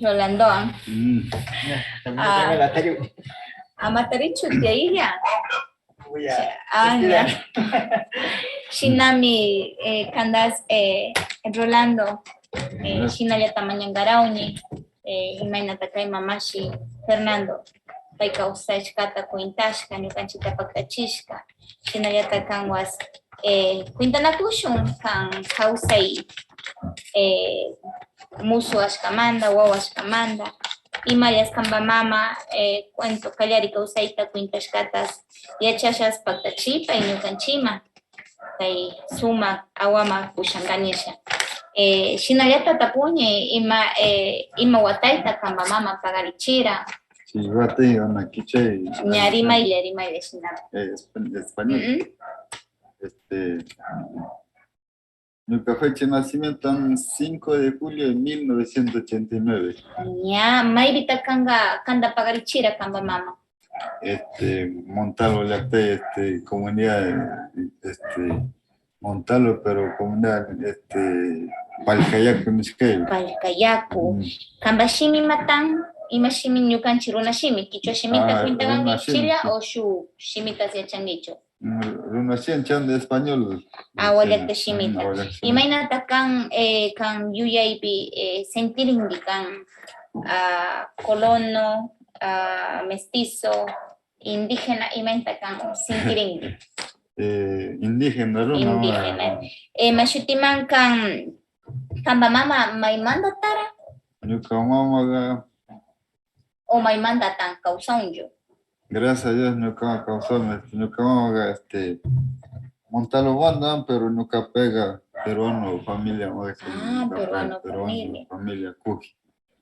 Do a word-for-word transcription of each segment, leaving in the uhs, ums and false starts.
Rolandowan. Mm. Ah, ama tarichu, tiyaylla. Ah, ya. Shinami, eh, kandas, eh, Rolando, eh, shinallata mañangarawña, eh, imaynata kay mamashi Fernando, pay kawsashkata cuentashka, ñukanchikta paktachishka, shinallata kanwas, eh, cuentanakushun kan kawsay, eh, musu ashkamanda, wawa ashkamanda, imallas kanpa mama, eh, cuento kallari kawsayta cuentashkatas yachashas paktachipay ñukanchima. Kay sumak awama pushanga nisha. Eh, shinallata tapuni ima, eh, ima watayta kanpa mama pagarichira. Si watay ona kichay. Ña rimaylla, rimaylla shina. Eh, espa-, español. Mm-mm. Este, Ñuka fecha de nacimiento cinco de julio de mil novecientos ochenta y nueve. Ña, maypita kanga, kanda pagarichira kanpa mama? Este, Montalvo llakta, este, comunidad, este, Montalvo, pero comunidad, este, Palcayacu nishkay. Palcayacu. Mm. Kanpa shimi imatan, ima shimi ñukanchi runa shimi, kichwa shimita cuenta kanki, runa shimi, chilla o shuk shimitas yachankichu? Mm, runa shimi chanda español. Awa llakta shimita. Mm, awa llakta shimita. Imaynata kan, eh, kan yuyaypi, eh, sintirinki kan, ah, colono, ah, mestizo, indígena, imaynata kan sintirinki? Eh, indígena runa. Indígena. Eh, mashutiman kan, kanpa mama maymanta tara? Ñuka mamaga o maymanta tan kawsanchu? Gracias a Dios, ñuka kawsanmi, este, ñuka mamaga, este, Montalvo bandaman, pero ñuka payga peruano familia, ah, ñuka peruano familia. Peruano familia kuji.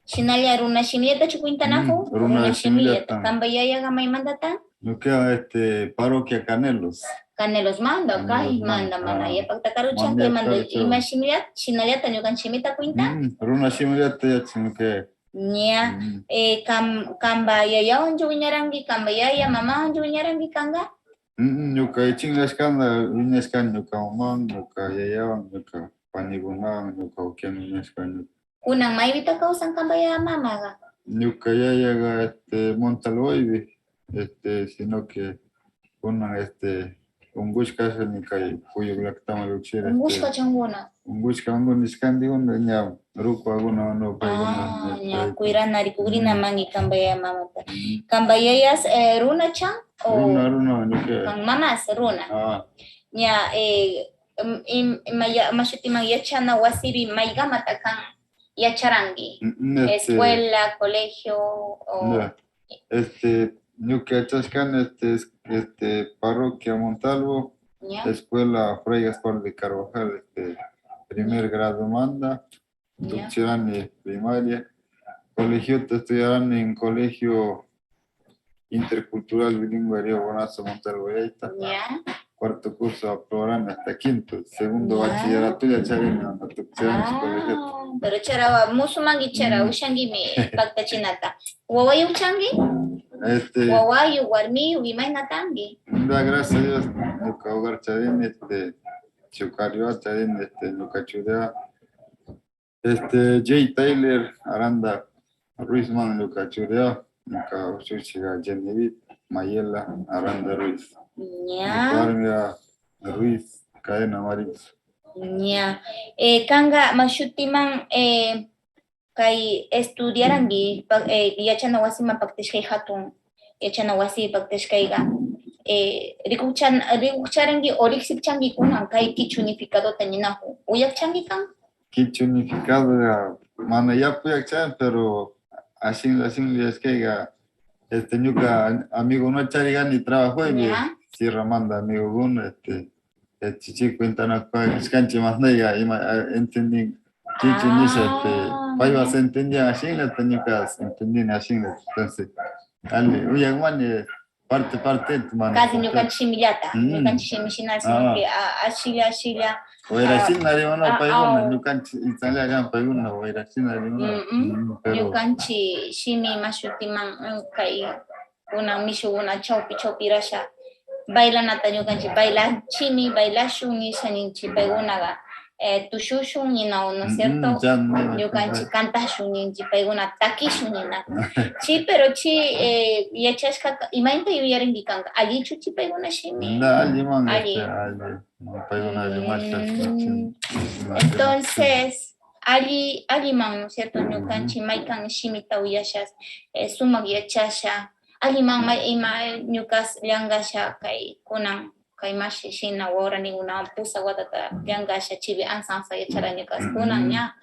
Shinalla runa shimillatachu cuentanakun? Mm, runa shimillata. Kanpa yayaga maymanta tan? Ñuka, este, parroquia Canelos. Canelos manda, Canelos kay manda, manda, mana, ah, yapakta karuchan, manda kay manda, karuchan. Ima shimillata, shinallata ñukan shimita cuenta? Mm, runa shimillata yachan, ñuka. Ña, mm, eh, kan-, kanpa yayawanchu wiñaranki, kanpa yaya mamawanchu wiñaranki kanga? Mm, mm, ñuka ichingllashkanda wiñashkani, ñuka mamawan, ñuka yayawan, ñuka panikunawan, ñuka ukian wiñashkani. Kunan maypita kawsan kanpa yaya mamaga? Ñuka yayaga, este, Montalvoypi, este, sino que kunan, este, Ungushka kashani kay Puyu llaktaman lluqsira, este, Ungushka changuna. Ungushka ungu nishkandi unda ña ruku aguna, no, payguna, ah, ña, ña, paykuna. Kuyrana rikugrina, mm, mangi kanpa yaya mamata. Mm. Kanpa yayas, eh, runa chan o? Runa, runa, ñuka. Kan mamas runa. Ah. Ña, eh, em, em, ima ya-, ima shutiman yachana wasipi maygamata kan yacharanki? Mm, mm, este, escuela, colegio o? Ya. Este, ñuka yachashkani, este, es-, este, parroquia Montalvo, ya, escuela Fray Gaspar de Carvajal, este, primer grado manda, ya, tukchirani primaria, colegiota estudiarani en colegio intercultural bilingüe Río Bonazo Montalvo Yaita. Ya. Cuarto curso aprobarani hasta quinto, segundo, ya, bachillerato ya charini, anda tukchiranchi colegio. Ah, pero chara, musumanki chara, mm, ushankimi paktachinata. Wawayuk chanki? Este, wawayuk, warmiyuk, imayna kanki? Da, gracias a Dios, ñuka hogar charini, este, chukarioa charini, este, ñuka churia. Este, Jay Tyler Aranda Ruizman ñuka churia, ñuka ushuchiga Genevieve Mayela Aranda Ruiz. Ña. Ñuka warmiga Ruiz Cadena Mariz. Ña. Eh, kanga, ima shutiman, eh, kay estudiaranki, pa-, eh, yachana wasiman paktashkay hatun, yachana wasi paktashkayga, eh, rikuchan-, rikucharanki o riksipchanki kunan kay kichwa nificadota ninaku, uyakchanki kan? Kichwa nificadoga mana yapuyakcha, pero ashinlla, ashinlla yachashkayga, este, ñuka amigono charigani trabajoypi, ya, sierramanda amigoguna, este, eh, chichi cuentanakushkanchi masnayga, ima, eh, entendin, chichi nisha, este, ah, paywas entendian ashinllata, ñukas entendini ashinllata, entonces, ali, uyakmani, parte, parte, mana. Casi ñukanchi shimillata, mm, ñukanchi shimi shina, sino, ah, que, ah, ashilla, ashilla. Wayra, ah, shina rimana, ah, paykuna, ah, ñukanchi, itzalla kan paykuna, wayra shina rimana. Mm, mm. Mm, pero ñukanchi shimi ima shutiman, mm, kay, kunan mishukuna chawpi, chawpi rasha bailanata ñukanchi bailanchimi, bailashun nisha ninchi paykunaga. eh, tushushun ninawan, ¿no es cierto? Mm, mm, ya, me imagino. Ñukanchik cantashun ninchik, paykuna takishun nina. Chi, pero chi, eh, yachashkaka, imaynata yuyarinki kanka? ¿Allichu chi paykuna shimi? Da, alliman, alli. Este, alli. Paykuna alliman, mm, este, entonces, alli, alliman, ¿no es cierto? Ujú. Ñukanchik maykan shimita uyashas, eh, sumak yachasha, alliman may, ima, ñukas llankasha kay kunan kay mashi shina wawranikunawan pusak watata llankasha, chibi ansa ansa yachara ñukas kunan ña,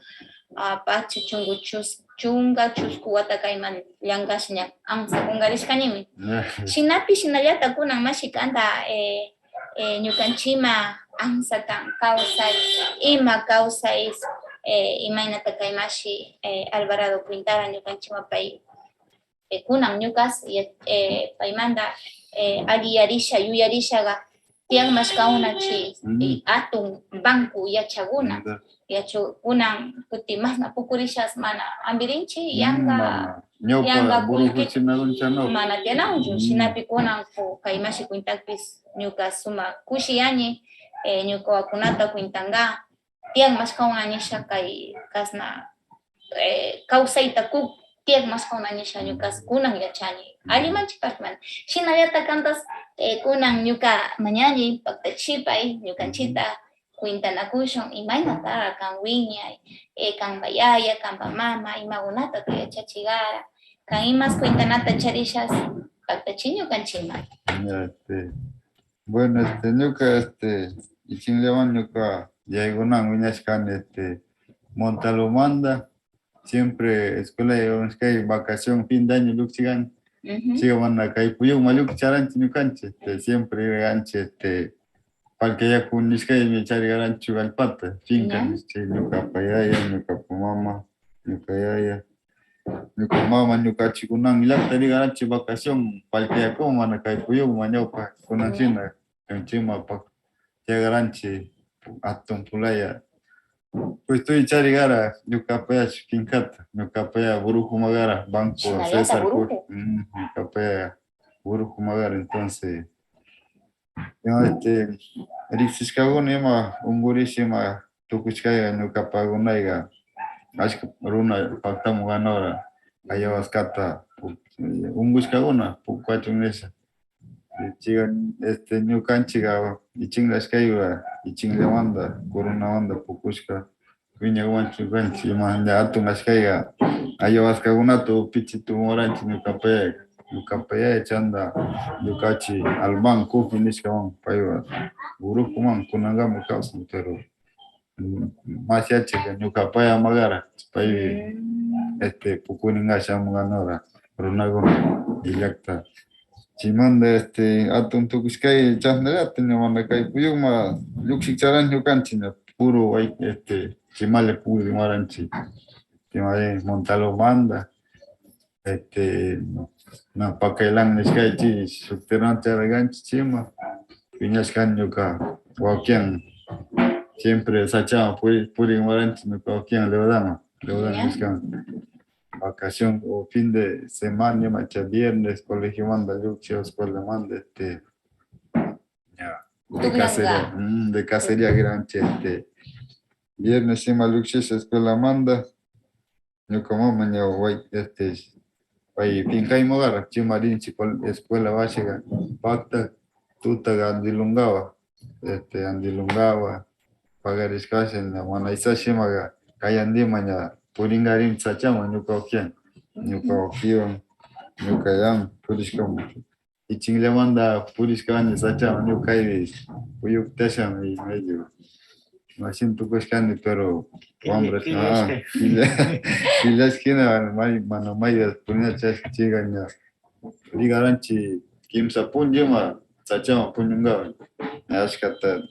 ah, pachu chunku chus-, chunka chusku wata kayman llankasha ña ansa kunkarishkanimi. Shinapi shinallata kunan mashi kanta, eh, eh, ñukanchima ansa kan kawsay, ima kawsay, eh, imaynata kay mashi, eh, Alvarado Quintana ñukanchima pay eh, kunan ñukas, ya-, eh, paymanta, eh, alliyarisha, yuyarishaga, tiyan mashkauna chi, eh, atun banco yachaguna. Yachu kunan kuti mana pukurishas mana ambirinchi, yanga, mana. Ñawpa yanga burujuchinaguncha no. Mana tiyananchu, shinapi kunan ku-, kay mashi cuentapis ñuka suma kushiyani, eh, ñuka wawakunata cuentanga, tiyan mashkauna nisha kay kasna, eh, kawsayta kuk tiyan mashkauna nisha ñukas kunan yachani. Allimanchi partimanta. Shinallata kantas, eh, kunan ñuka mañani paktachipay, ñukanchita cuentanakushun, imaynata kan wiñay, eh, kanpa yaya, kanpa mama, imagunata yachachigara, kan imas cuentanata charishas, paktachi ñukanchiman. Ya, este, Bueno, este, ñuka, este, ichinllawan ñuka yaykunan wiñashkani, este, Montalbomanta, siempre escuela yaykushkay vacación fin de año llukchigan, chiga mana kay puyuman llukcharanchi ñukanchi, este, siempre rirganchi, este, parque yaku nishkaymi charigaranchi allpata, finca nishkay, ñukapa yaya, ñukapa mama, ñuka yaya. Ñuka mama, ñukanchikunan llaqta rigaranchi vacación, parque yakuman, mana kay puyuman, ñawpa, kunan shina, kanchima, tiagaranchi, atun pulaya. Puestoy charigara, ñukapaya fincata, ñukapaya burujumagara, banco, César, ñukapaya burujumagara, entonces, ima, este, riksishkaguna ima ungurish ima tukushkayga ñukapagunayga, ashka runa paktamuganora, ayahuascata, pu-, ungushkaguna, pukuachun nisha. Chiga, este, ñukanchiga, ichinlashkayga, ichinllamanta, coronamanta pukushka, wiñawanchu kanchi, ima, ña atun ashkayga, ayahuascagunata upichita muranchi ñukapaya, ñukapaya chanta, ñukachi alman kupi nishkawan, paywa, urukuman kunankaman kawsan, pero, mm, masyachiga, ñukapaya magara, pay, este, pukuninga shamuganora, runakuna, illakta. Chaymanta, este, atun tukushkay chasnallata, ña mana kay puyuman llukshik charan ñukanchi, ña puru way, este, chimali puri maranchi. Chimali Montalbomanta, este, na pakaylan nishkaychi, subterráneo charaganchi chima. Wiñashkan ñuka, wakian, siempre sachaman puri, puri maranchi ñuka wakian Leodama, Leodama nishkan. Vacación o fin de semana, macha viernes, colegiomanta llukshi, escuelamanta, este, ña, de cacería, mm, de cacería granchi, este, viernes ima llukshisha escuelamanta, ñuka mama ña way, este, pay fincayman gara, chimarinchi escuela washaga, pakta, tutaga andilungawa, este, andilungawa, pagarishkasha, ña mana isashimaga, kay andima ña puringarin sachaman, ñuka wakian, ñuka wakiwan, ñuka yan, purishkaman. Ichinllamanta purishkani sachaman, ñuka kaypi puyuktashami, medio, mashin tukushkani, pero wambra, pilla-, pillashkina, may, mana mayda puñachashka, chiga ña. Rigaranchi kimsa punllima sachaman puñungawan. Ashkata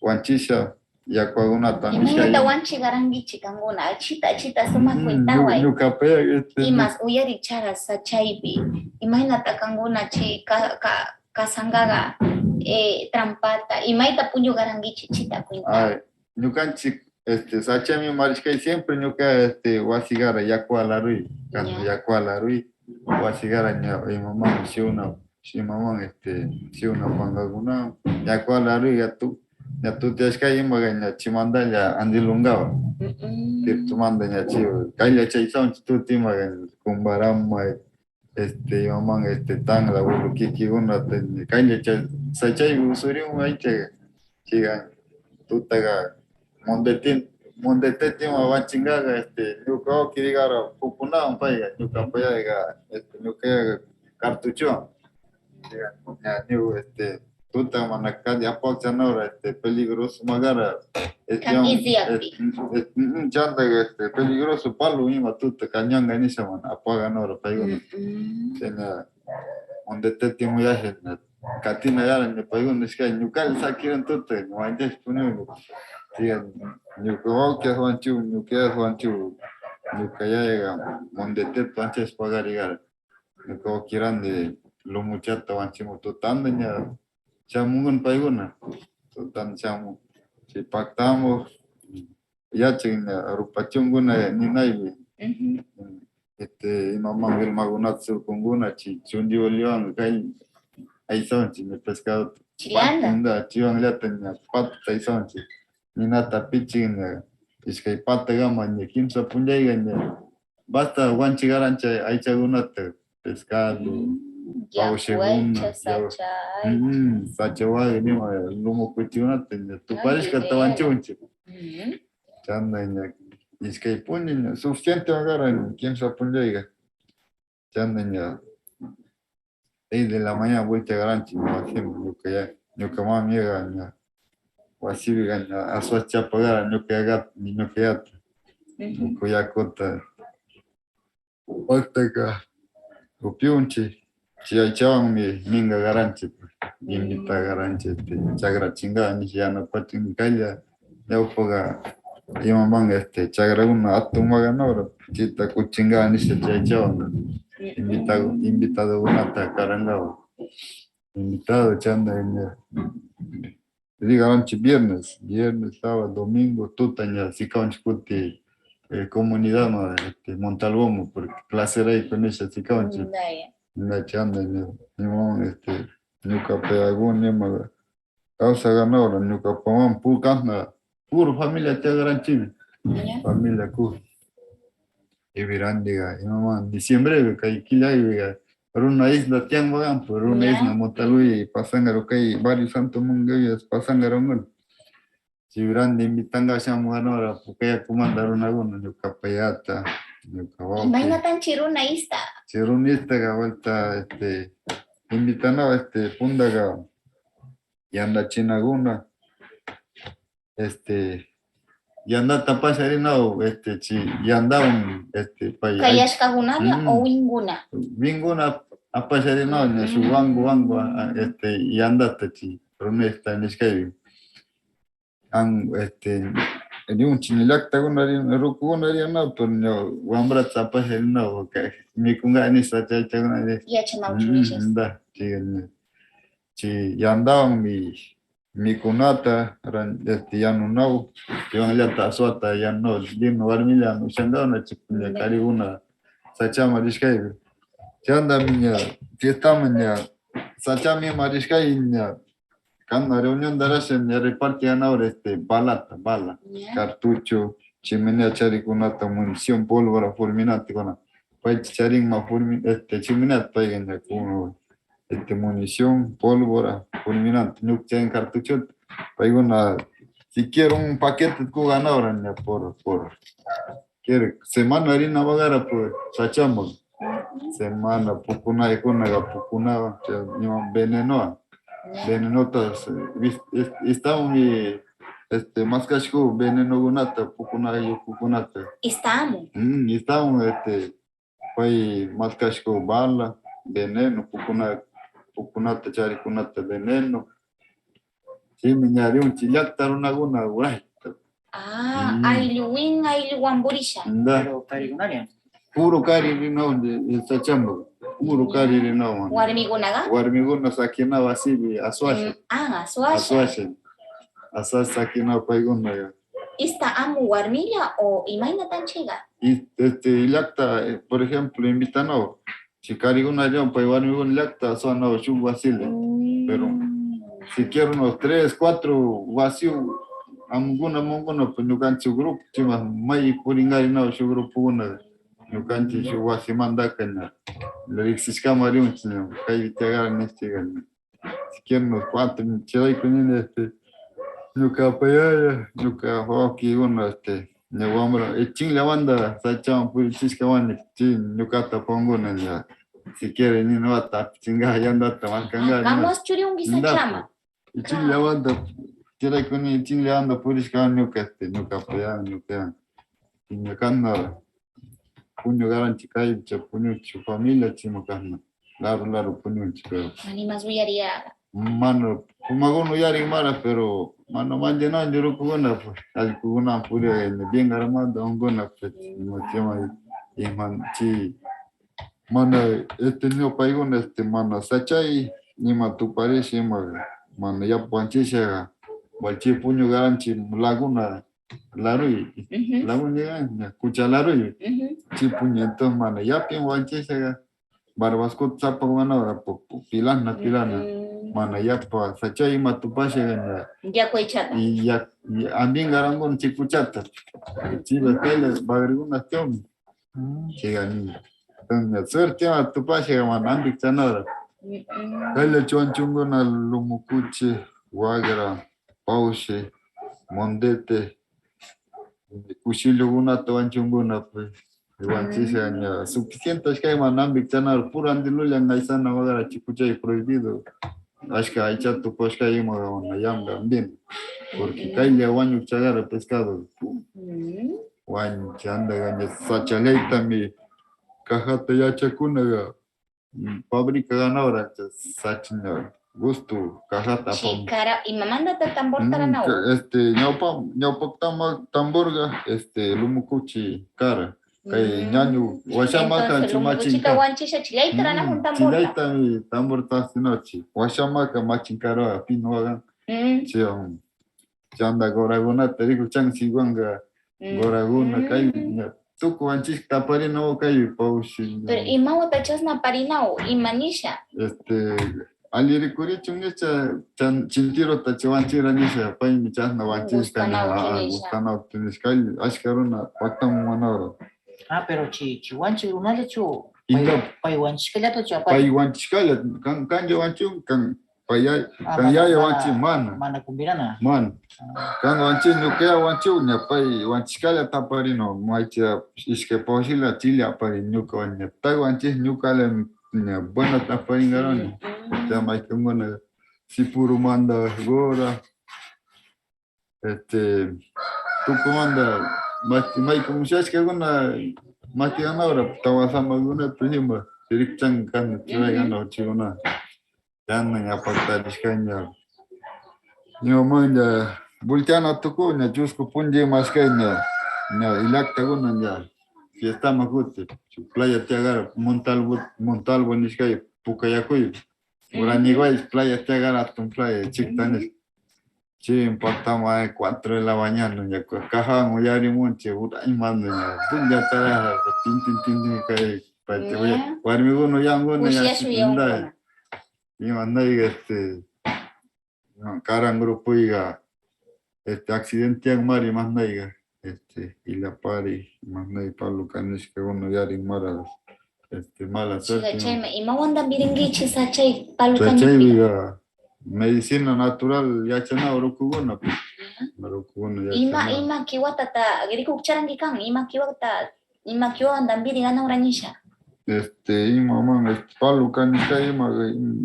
wanchisha, yakuagunata. ¿Imaynata wanchigarankichi kankuna? Achita, achita sumak cuentaway. Ñukapaya, este, imas uyarichara sachaypi. ¿Imaynata kankuna chi ka-, ka-, kasangaga, eh, trampata? ¿Imayta puñugarankichi chita cuentaway? Ñukanchik, este, sachami marishkay siempre ñuka, este, wasigara yaku alaruy, yaku alaruy, wasigara ña, imaman, shiuna, imaman, este, shiuna pangaguna, yaku alaruyga tu-, ña tutiyashka imaga ña chimandalla andilungawa. Mm-mm. Tirtumanda ña chi, kaylla chaysawanchi tuta imaga ña, kumbaramay, este, imaman, este, tangla, bulu, kikikunata, kaylla chay, sa-, chay usuriwan aychaga, chiga, tutaga, Mondete-, Mondetete ima wanchingaga, este, ñuka wawki rigara pupunawan payga, ñuka payaga, este, ñuka yaga cartuchowan. Chiga, ña, ña, este, tuta mana kadi apakuchanaura, este, peligroso magara, este, kan izi api. Este, mm, mm, chandaga, este, peligroso palo ima tuta kañanga nisha mana apaganaura payguna. Mm, mm. Chayna, Mondetete muyashina, katina yara, ña payguna nishka, ñukalla sakiran tuta, ña wanchash puniuni. Chiga, ñuka wawki aswanchu, ñuka aswanchu, ñuka yayaga, Mondetete wanchash pagarigara. Ñuka wawkirandi lumuchata wanchimun tutanda ña shamungun payguna. Tutanda shamun. Chay paktamun yachan ña rupachunguna ninaypi. Ujú. Este, imaman wilmagunata surkunguna, chay chundiwaliwan kay aysawanchi ña pescadota. Chilanda. Pat-, inda, chiwanllata ña patata aysawanchi. Ninata pichin ña iskay patagama ña kimsa punllayga ña basta wanchigaranchi aychagunata, pescado, mm, kawshiguna, yaku aycha, yaku, sacha aycha. Mm, sacha wayri, nima, lumu kuchigunata ña tuparishkata wanchiwanchi. Mm. Chanda ña iskay punlla ña suficiente wagara ña kimsa punllayga. Chanda ña seis de la mañana vuelta garanchi ña wasiman, ñuka ya, ñuka mamiga ña wasibiga ña aswachapagara ñuka yagata, ñuka yata. Ujú. Ñuka yakuta. Paktaga upiunchi, chay aychawanmi minga garanchi, invita garanchi, este, chakrachinga, nisha yanapachin kaylla, ñawpaga imaman, este, chakraguna atun maganora, chita kuchinga, nisha chay aychawan, invita-, invitadogunata karangawan, invitado, chanda, ña. Rigaranchi viernes, viernes, sábado, domingo, tuta ña sikawanchi kuti, eh, comunidadman, este, Montalboma, porque claserayku nisha sikawanchi. Mm, ya, ya. Ña chanda ña, ña, este, ñuka payaguna, ña, kawsaganaura, ñuka paman purkasna, puro familia tiagaranchimi. Ya. Familia ku. Ibirandiga, imaman, diciembre, kay killaybiga, runa isla tianmaganpu, runa isla Montalbí pasangaru kay barrio Santo Munguellas pasangarungun. Chibrandi invitanga shamuganura pukayakumanda runaguna ñuka payata, ñuka wawki. Imaynatan chi runa ista? Chi runa istaga vuelta, este, invitanawa, este, pundaga yandachinaguna, este, yandata apasharinaw, este, chi, yandawan, este, pay, ay, kayashkagunami o winguna? Winguna apasharinaw, ña, shuk wangu, wangu, a, este, yandata chi, runesta nishkaybi. An, este, ña, ña llaktaguna rin-, rukuguna rinawpa, ña, wambrata apasharinaw, ka-, mikunga nishpa, chaytaguna nishpa. Yachanaw churisha. Da, chi, ña, chi, yandawanmi mikunata ran-, este, yanunaw, chiwanllata aswata yanunaw, digno warmilla ushangaw, ña, chikuna, kariguna sachama rishkaypi. Chandami ña, fiestama ña, sachami ima rishkay ña, kana reunión darasha ña repartiganawra, este, balata, bala, cartucho, chimenea charikunata, munición, pólvora, fulminantekuna. Payta charinma fulmi-, este, chimeneata payga ña, como, este, munición, pólvora, fulminante, ñuka charin cartuchota, payguna, siquiera un paquete kuganawra ña por, por, kere, semana rina wagara, pues, sachama. Semana, pukunaykunaga pukunawan, chay, ima venenowan. Ya. Venenota, eh, vis-, est-, istawanmi, este, maskashku venenogunata, pukunayukukunata. Istawan? Mm, istawan, este, pay maskashku bala, veneno, pukuna-, pukunata, charikunata, veneno. Chaymi ña riunchi llakta runaguna urayta. Ah, mm, aylluwin, aylluwan purisha. Da. Pero karikunari. Puro kari rinawan, eh, sachama. Puro kari rinawan. Warmigunaga? Warmiguna sakinaw asibi, aswasha. Mm, ah, aswasha. Aswasha. Aswasha sakinaw paygunaga. Ista amu warmilla o imaynatan chayga? Y, este, llakta, eh, por ejemplo, invitanaw. Chi kariguna rion, pay warmiguna llakta aswanaw shuk wasili. Mm. Pero siquiera unos tres, cuatro wasi amukuna, amukuna, pues ñukanchik grupo, chima may puringarinaw shuk grupokuna, ñukanchik shuk wasimantaka ña riksishkama riyunchik ña, kay tiagara nishtiga ña. Siquiera unos cuatro, chayrayku nini, este, ñuka apayaya, ñuka wawkikuna, este, ña wamra, eh, chinllawanta sachawan purichishkawani, chin, ñukata ponguna ña, siquiera nina wata apichinga, yandata markanga, ah, nina. Kamas churiunki sachama. Chinllawanta, chayrayku nini, chinllawanta purishkawan ñuka, este, ñuka apayaya, ñuka. Ña kanda puñu garanchik kay, chay puñuchik familia chima kanda. Laru, laru puñunchik, pero animas uyariyaga. Mana, pumaguna uyarimara, pero mana manllana llurukuguna, pues, allkuguna puriya, bien armado, unguna, pues, no tema, y man, chi, mana, este, no, paiguna, este, mana, sachay, ima tuparish, ima, mana, yapuanchishaga, walchi puñu garanchik, laguna, laruy, ujú, laruy, ña, ña, kucha laruy. Ujú. Chipuña, entonces, mana, yapin wanchishaga, barbascot sapa wana hora, pu-, pu-, pilana, pilana. Mm. Mana, yapa, sacha ima tupashaga, ña. Yaku aychata. Y ya, y ambin garangun chikuchata. Chiva, kayla, bagriguna, tiom. Mm. Chiga, ni. Entonces, ña, suerte ima tupashaga, mana, ambik chanara. Mm, mm. Kayla, chuanchunguna, lumukuchi, wagra. Pawshi, mondete, kushillukunata wanchunkunapi, wanchisha ña suficiente ashkayman, ambik chanar purandi lullan aysana waqara chikuchay prohibido, ashka aychata tupashka ima yanqa bien, porque kaylla wañuchagara pescado wañuchi, andaga ña sachallaytami cajata yachakunaga. Mm, fábrica ganadora, sachiña gusto, cajata. Chi apam. Cara, imamantata tamborta, mm, ganado? Este, ñawpa, ñawpa tama-, tamborga, este, lumukuchi cara. Kay, mm, ñañu, washamaka, entonces, lumukuchika wanchisha chillayta, mm, ganajun tamborta. Chillaytami tamborta asinachi. Washamaka, machin cara, pinuaga. Mm. Chi, um, Chanda goragunata rikuchan siwanqa, mm, goraguna kay, mm, ña, tukuwanchik taparinaw kay pawshi. Pero imawata chasna aparinaw, ima nisha? Este, alli rikurichun nisha, chan-, chintirota chiwanchira nisha, paymi chasna wanchishka, gustanaw, ah, nisha. Gustanaw nisha, kay ashka runa paktamumanawra. Ah, pero chi-, chiwanchik runallachu? Inda. Pay, pay wanchishkallatachu apay? Pay wanchishkalla, kan, kan yawanchik, kan, Pay yay-, ah, kan mana, yaya mana, wanchik mana. Mana kumbirana. Mana. Ah. Kan wanchik ñuka yaya wanchik ña pay wanchishkalla taparino, maycha ishkay pawshila chilla aparin ñuka wan-, ña tay wanchik ñukalla ña buena taparingaroni. Mm, mm. Ya maykankuna sipurumanta gora. Este, tukumanta, mati-, mayku mushashkakuna, mati anawra, tawa samakunata ima, sirikchan kan, churaykan uchikuna. Yana ña paktarishkaña. Ñumanña, bultana tukuña, chusku punlla mashkaña, ña, llaktakuna ña, fiestama kuti, playa tiagara, Montalvo, Montalvo nishkay, pukayakuy. Uraniguay, playa tiagara, hatun playa, chikta nishka. Chay impactama cuatro de la mañana, ña, cajaman uyarimunchik, uraymanta, ña, punlla taraja, tin, tin, tin, tin, kay, payta, ña, warmikuna, yankuna, ña, usyash uyankuna. Imanayga, este, karan grupuyga, este, accidente yanmari, imanayga, este, illapari, imanay, Pablo Kanishkakuna yarin mara, este, mala suerte. Chayma, imawanta mirinkichis, chay Pablo Kanishka? Chaypiga, medicina natural yachana urukukuna, pues. Urukukuna yachana. Ima, ima kiwatata rikukcharanki kan, ima kiwata, ima kiwawanta miri ganawra nisha? Este, imaman, este, Pablo Kanishka ima,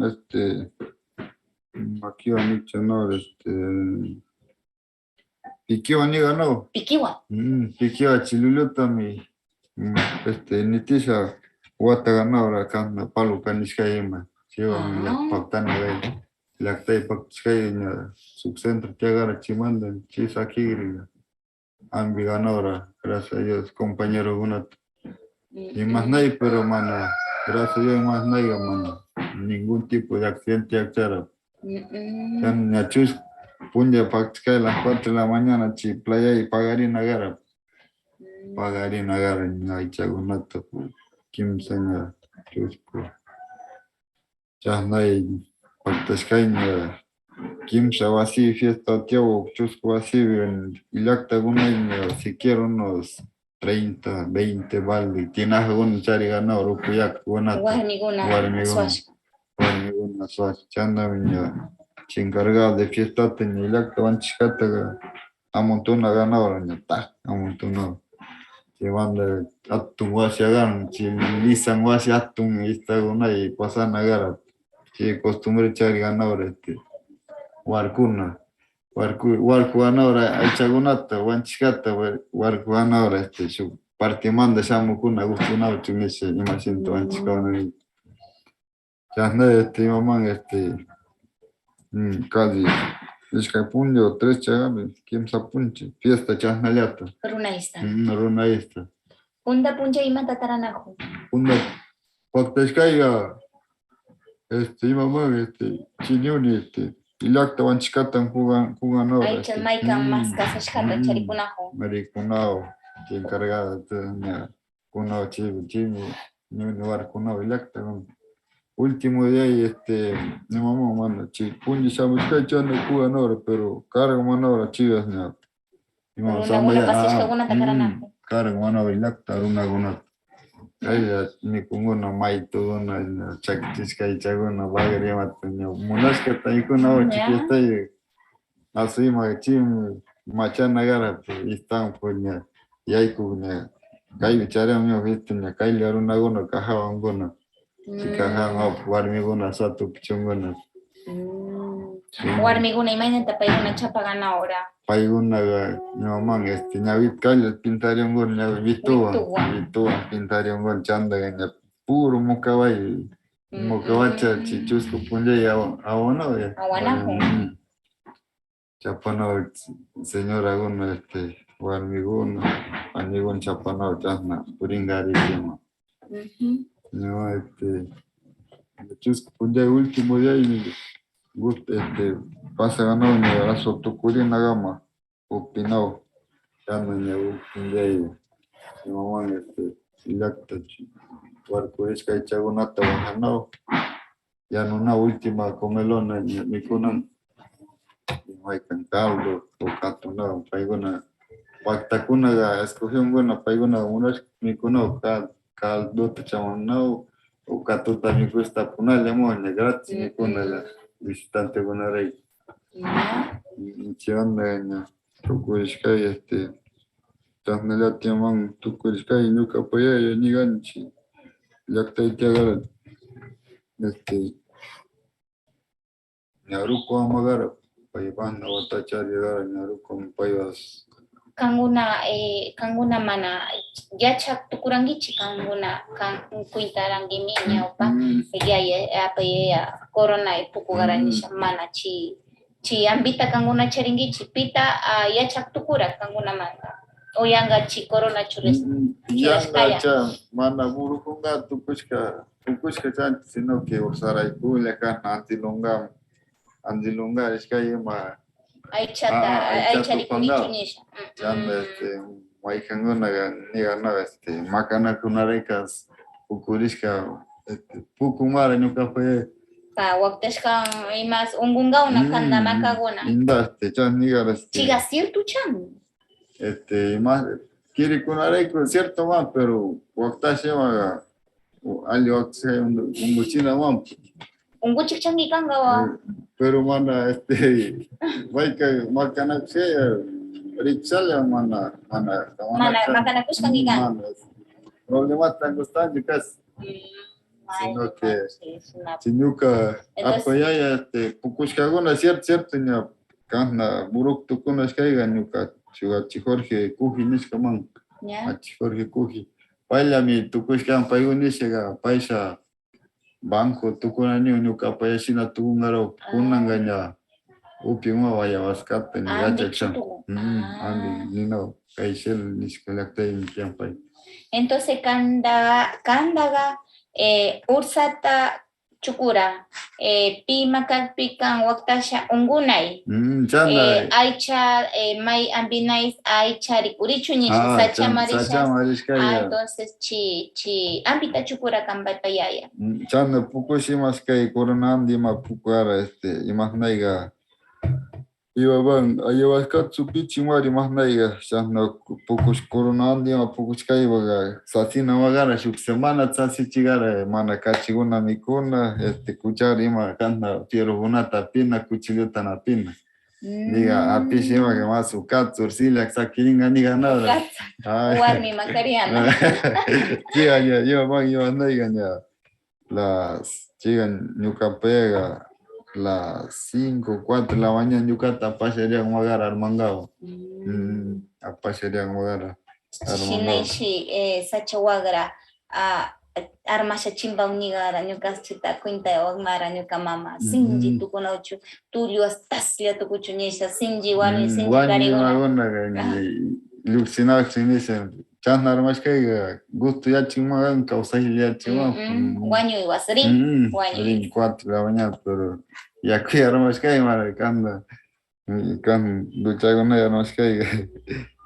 este, ima kiwa nichana, este, Pikiwa niga, ¿no? Pikiwa. Mm, pikiwa chilulutami, mm, este, nitisha wata ganawra kan Pablo Kanishka ima. Chiwa, ah, llakpaktani, llaktay paktishkay ña subcentro tiagara chimanda, chi sakigri ña. Ambi ganawra, gracias a Dios, compañero gunata. Mm, imasnay, mm. Pero mana, gracias a Dios, imasnayga mana, ningún tipo de accidente yakchara. Mm, mm. Kan ña chus punlla pakchkay las cuatro de la mañana chi playa y pagarina gara. Mm. Pagarina gara ña aychagunata, kimsa ña chusku. Chasnay paktashkayña kimsa wasi fiesta tiyaw, chusku wasi, llaqtakunaña siquiera unos treinta, veinte balde tinajakuna chariganawra ukuyakunata. Warmikuna, warmikuna, aswashka. Warmikuna aswashka. Chantami ña chay encargado de fiestata ña llaqta wañuchishkataqa amontonaganawra ña, ta, amontonawra. Chaymanta hatun wasi agarran, chay lisan wasi hatun istakunay pasana agarran. Chay costumbre chariganawra, este, warkuna, warku, warkuganawra aychakunata, wañuchishkata, war-, warkuganawra, este, shuk partemanta shamukuna gustunawchu nisha, imashina wañuchishkawan. Chasna, este, imaman, este, mm, casi iskay punlla o tres chayami, kimsa puncha, fiesta chasnallata. Runa ista. Mm, runa ista. Punta puncha imata taranakun? Punta paktashkayqa, este, imaman, este, chiñuni, este, llaqta wañuchishkatan kugan, kuganawra, aycha este, maykan, mm, mas kasashkata, mm, charikunakun. Marikunawan, chay encargada, ña, kunawan, chay, chaymi, ña, ña warkunawan llaqta, último día, este, imaman, mana, chay punlla shamushkay chayna kuganawra, pero karqa manawra chayas ña. Ima, runakuna sambaya, pasashkakunata, mm, karanakun. Karan mana willakta runakunata. Kaylla mikunguna, maytukuna, ña, chakichishka aychakuna, bagre imata, ña, munashkata mikunawachik, ña, fiesta, así ima, chim, machana garapi, istan, pues, ña, yaykuk, ña, kaypi charimun, ña, fiesta, ña, kaylla runakuna, kajawankuna. Chikajan, mm, warmikuna satupichunguna. Mm. Sí. Warmikuna imaynata paykuna chapaganawra? Paykunaqa ñuqaman, este, ñawit kalla pintariyunguna, ñawi wituwan, wituwan, wituwan pintariyunguna, chantaqa ña puro mukaway, mm, mukawacha, mm, chi chusku punllay awa-, awanawya. Awanakun. Mm. Chapanaw señorakuna, este, warmikuna, paniykuna chapanaw chasna purinqarikuna. Ujú. Ñuqa, este, chusku punllay, último día, gust-, este, pasaganaw ña aswa tukurinakama, upinaw, chayna ña uk punllay, imaman, este, llaqta warkurishka aychakunata waqanaw. Yanuna última comelona ña mikunan, maykan caldo o katunawan, paykuna paktakunaqa escogiunguna, paykuna munashka mikunaw cal-, caldota chamunaw o katuta mikushtapunallamun ña gratis mikunaqa visitantekunarayku. Ña. Mm, chaywanqa ña tukurishkay, este, chasnallata imaman tukurishkay, ñuqapa yaya ñiqanchik llaqtayta, este, ña ruku ama kara, paypaqna watachari kara, ña ruku ama paypas. Kankuna, eh, kankuna mana yachaq tukurankichik, kankuna, kan, cuentarankimi, mm, ñawpa, mm, yaya, apa yaya, corona puku kara, mm, nisha, mana chi, chi ambita kankuna charinkichik, pita, ah, yachaq tukura kankunamanta. O yanqa chi corona churis, mm, churashkaya. Yanqa cha mana burukunqa tukushka, tukushka chanchi, sino que ursaraykulla kan, antilunqam, antilunqa, ishkay ima. Aychata, ah, ah, aycha aycha tupanqa. Rikurichu nisha. Mm, chanta, mm, este, maykankunaqa, niqanaqa, este, makanakunaraykas pukurishka, este, pukunmara ñuqapa. Pa, waktashkan imas unqunqawna, mm, kanta makakuna. Inda, este, chay niqara, este. Chiqa cierto chan. Este, ima, kirikunarayku cierto ma, pero waktashi imaqa, o, alli waktashi unqu-, unquchinaman. Unquchik chanki kanqa wa. Eh, pero mana, este, mayka, makanakushaya, rikshalla mana, mana, mana, mana, makanakushkanki kan. Mana, problemata gustan, chicas. Mm, sino que, si ñuka, entonces, apayaya, este, pukushkakuna, cierto, cierto, ña, kanna, buruk tukunashkayqa, ñuka, chugachi Jorge Kuji nishkaman. Ya. Achi Jorge Kuji. Payllami tukushkan, payku nishka, paysha, banco tukunaniw ñuqapa yashina tukunqaraw, ah, kunanqa ña upiwan wayawaskata ña, ah, yachaksan. Michitu. Mm, ah, andi, ninaw, kay Shell nishka llaqtaymi tiyan pay. Entonces, kanda, kandaqa, eh, ursata chukura, eh, pi makakpi kan waktasha unqunay. Mm, chana. Eh, aycha, eh, may ambinay aycha rikurichu nisha, ah, sacha chan-, marishas. Sacha marishkaya. Ah, entonces, chi, chi, ambita chukura kan paypa yaya. Mm, chana pukushi maskay corona andi ima pukara, este, imahnayqa, Iwaban, ayawaskatsu pichimari mahnayga, chasna pukush coronawan ima pukushkaywaga, sasina wagara, shuk semana sasichigara, mana kachiguna mikuna, este, kuchara ima, kasna fierrogunata apina, cuchillota apina. Diga, apish imaga mas ukatsu, sillak sakiringa niga nara. Ukatsu. Ay. Warmi makariana. Chiga ña, iwaban, iwanayga ña. Las, chiga ñukapayaga las cinco, cuatro de la mañana ñukata apasharian wagara armangawan. Mm. Mm, apasharian wagara armangawan. Shinayshi, eh, sacha wagra, ah, armasha chimbaw ñigara, ñukaschita cuenta wagmara, ñuka mama, sinchi tukunawchu, tullu astaslla tukuchu nisha, sinchi warmi, sinchi kariguna. Wañuy imagunaga, ah, lluksinawchi nisha. Chasna armashkayga, gusto yachinman, kawsaylla yachinman. Mm, mm. Wañuywas rin, mm, wañuy. Rin cuatro de la mañana, pero yakuy armashkayman, kanda, mm, kan duchaguna armashkayga,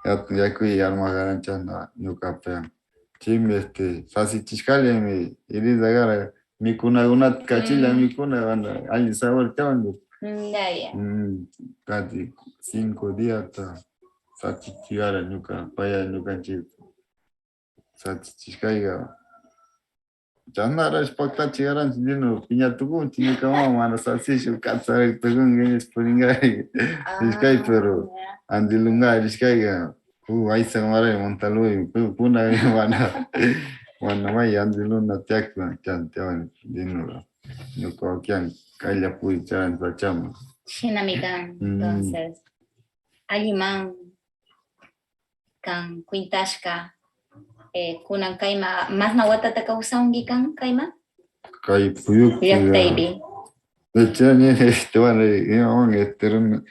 ya-, yakuy armagaran chasna ñukapi. Chimi, este, sasichishkallami, herida gara, mikunagunata kachilla, mm, mikuna, mana, alli sabor chawan. Mm, ya, ya. Mm, casi cinco días ta sasichigara ñuka, paya ñukanchik. Sasichishkayga. Chasnarash paktachigaranchik, dinu, piña tukunchik, ñuka mama, mana sasishu, katsarak tukunga, ña puringari. Ah, ishkay, pero, ya, andilunga, ishkayga. Uh, aysa maray, Montalvoy, pu-, puna, mana, mana may andiluna tiakta, chan, tiawan, dinura. Ñuka wakian, kaylla puy, charan, sachama. Shinami kan, mm, entonces. Alliman kan, cuentashka, eh, kunan kayma, masna watata kawsanki kan, kayma? Kay puyukupi, llaktaypi. De hecho, ni, este, bueno, imawan, este, runa,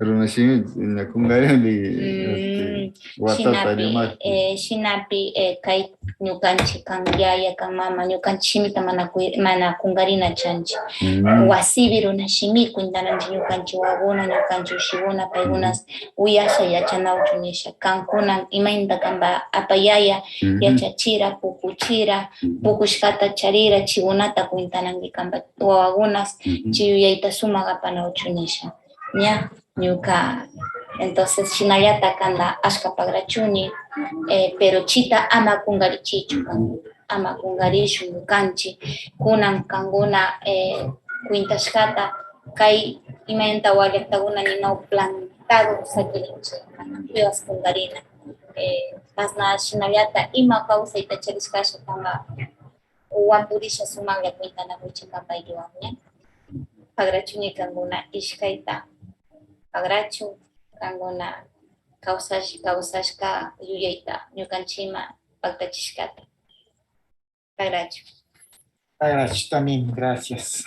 runa shimi, ña kungarinri, este, mm, watata, shinapi, animapi, eh, shinapi, eh, kay ñukanchik kan yaya, kan mama, ñukanchik shimita mana kui-, mana kungarina chanchik. Mm. Wasipi runa shimi cuentananchik ñukanchik wawaguna, ñukanchik ushiguna, paykunas, mm, uyasha yachanawchu nisha. Kankunan imaynata kanpa apayaya, mm, yachachira, pukuchira, mm, pukushkata charira, chikunata cuentananki kanpa wawakunas, mm, chay yuyayta sumak apanawchu nisha. Ña, ñuka, entonces, shinallata kanda ashka pagrachuni, eh, pero chita ama kungarichiychu kan, ama kungarishun ñukanchik, kunan kankuna, eh, cuentashkata, kay imaynata wak llaktakuna ninaw plantado sakirinchik, mana puyas kungarina. Eh, masna shinallata ima kawsayta charishkasha kanga, wampudisha sumaklla cuentanakuychik kanpaykiwan, ña. Pagrachuni kankuna ishkayta, pagrachu kankuna kawsash-, kawsashka yuyayta ñukanchikman paktachishkata. Pagrachu. Pagrachu también, gracias.